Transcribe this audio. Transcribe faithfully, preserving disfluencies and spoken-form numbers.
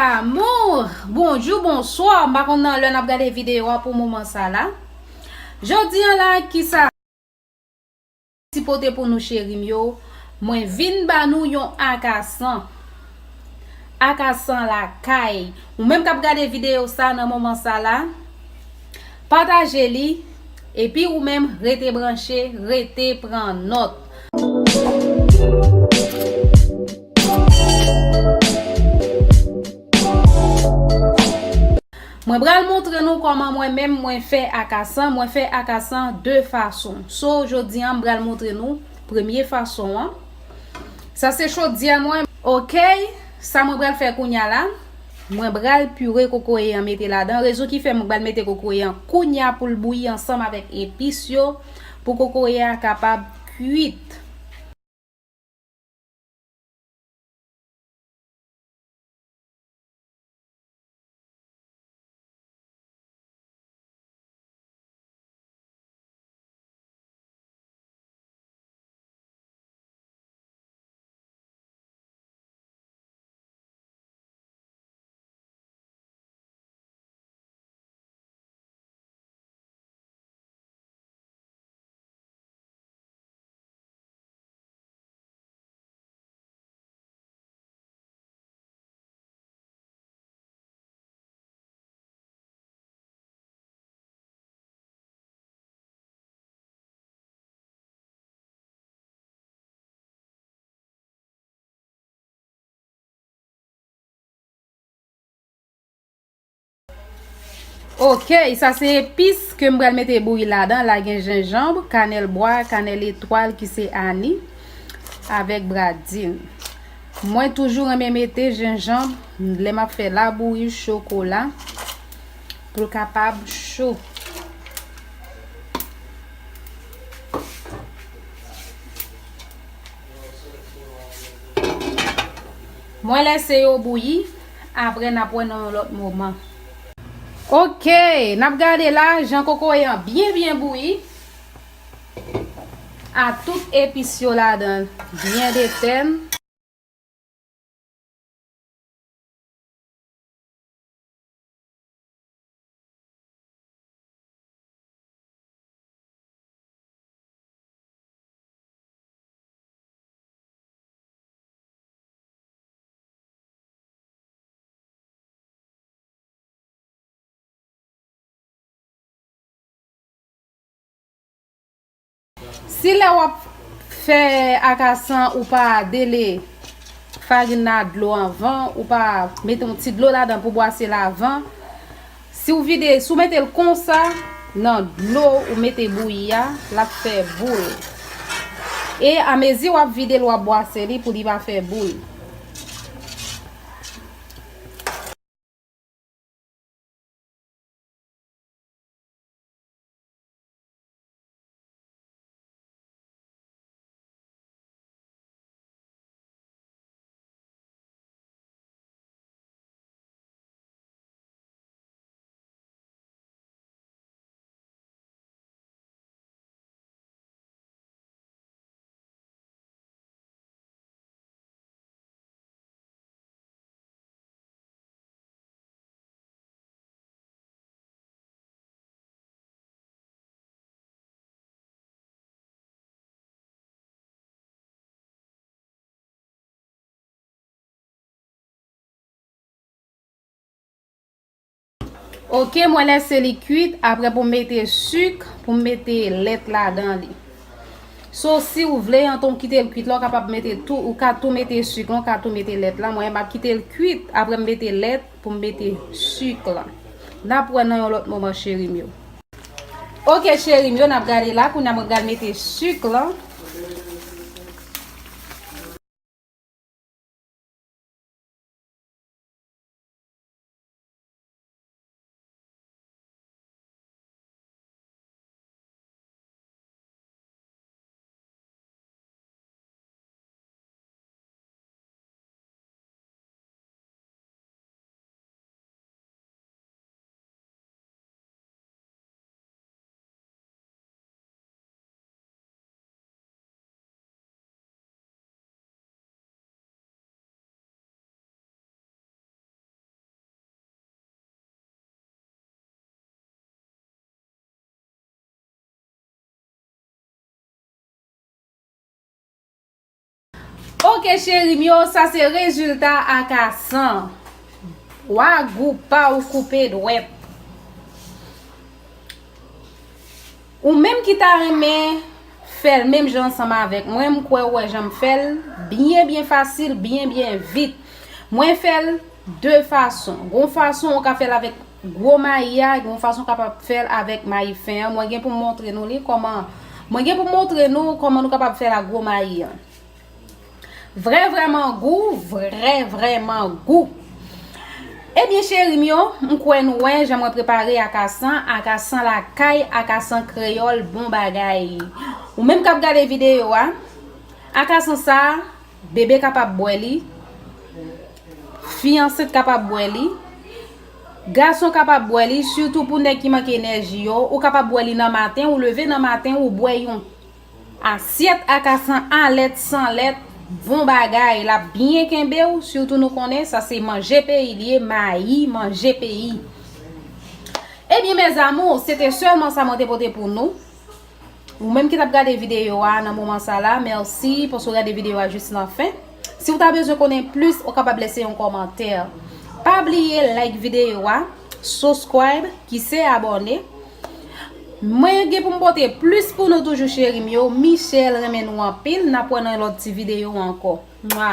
Amour, bonjou, bonswa. M pa konn nan lè n ap gade videyo a pou moman sa la. Jodi a la, kisa ti pote pou nou, cheri m yo? Mwen vin ba nou yon akasan. Akasan lakay. Ou menm k ap gade videyo sa nan moman sa la, pataje li. Epi ou menm, rete branche, rete pran nòt. Mwen pral montre nou kòman mwen menm mwen fè akasan. Mwen fè akasan de fason. So, jodi a, m pral montre nou premye fason an. Sa se chodyè mwen. Oke, sa mwen pral fè kounya la. Mwen pral pire kokoye an mete ladan. Rezon ki fè mwen pral mete kokoye an kounya pou l bouyi ansanm avèk epis yo, pou kokoye a kapab kwit. Oke, sa se epis ke m pral mete bouyi ladan. La gen jenjanm, kanèl bwa, kanèl etwal ki se ani, avèk bradin. Mwen toujou renmen mete jenjanm lè m ap fè labouyi chokola pou l kapab cho. Mwen lèse yo bouyi, apre n ap wè nan yon lòt moman. Oke, n ap gade la, jan kokoye an byen, byen bouyi, a tout epis yo ladan, byen detèn. Si lè w ap fè akasan ou pa dele farin nan dlo anvan, ou pa mete yon ti dlo ladan pou bwase l avan, si w vide, si w mete l konsa nan dlo ou mete bouyi a, l ap fè boul. E amezi w ap vide l, w ap bwase li pou li pa fè boul. Oke, mwen lèse li kwit, apre pou m mete sik, pou m mete lèt ladan li. So, si w vle, antan w kite l kwit la, w kapab mete tou, ou ka tou mete sik la, w ka tou mete lèt la. Mwen, m ap kite l kwit, apre m mete lèt pou m mete sik la. N ap wè nan yon lòt moman, cheri m yo. Oke, cheri m yo, n ap gade la, kounye a mwen pral mete sik la. Ok, cheri m yo, sa se rezilta akasan. Wa gou pa w koupe dwèt. Ou menm ki ta renmen fè l menm jan ansanm avèk mwen, m kwè w wè jan m fè l, byen, byen fasil, byen, byen vit. Mwen fè l de fason. Gon fason ou ka fè l avèk gwo mayi a, gon fason ou kapab fè l avèk mayi fen an. Mwen gen pou m montre nou li kòman, mwen gen pou m montre nou kòman nou kapab fè l ak gwo mayi an. Vrè vrèman gou, vrè vrèman gou. Ebyen cheri m yo, m kwè nou wè jan mwen prepare akasan, akasan lakay, akasan kreyòl, bon bagay. Ou menm k ap gade videyo a, akasan sa, bebe kapab bwè li, fi ansent kapab bwè li, gason kapab bwè li, sitou pou nèg ki manke enèji yo, ou kapab bwè li nan maten, ou leve nan maten, ou bwè yon asyèt akasan a lèt, san lèt, bon bagay, l ap byen kenbe w, sitou nou konnen sa se manje peyi l ye, mayi, manje peyi. Ebyen, mes amours, se te sèlman sa mwen te pote pou nou. Ou menm ki t ap gade videyo a nan moman sa la, mèsi paske w gade videyo a jis nan fen. Si w ta bezwen konnen plis, ou kapab lese yon kòmantè. Pa bliye like videyo a, subscribe, ki se abòne. Mwen gen pou m pote plis pou nou toujou, cheri m yo. Michelle renmen nou anpil. N ap wè nan lòt ti videyo ankò. Mwa.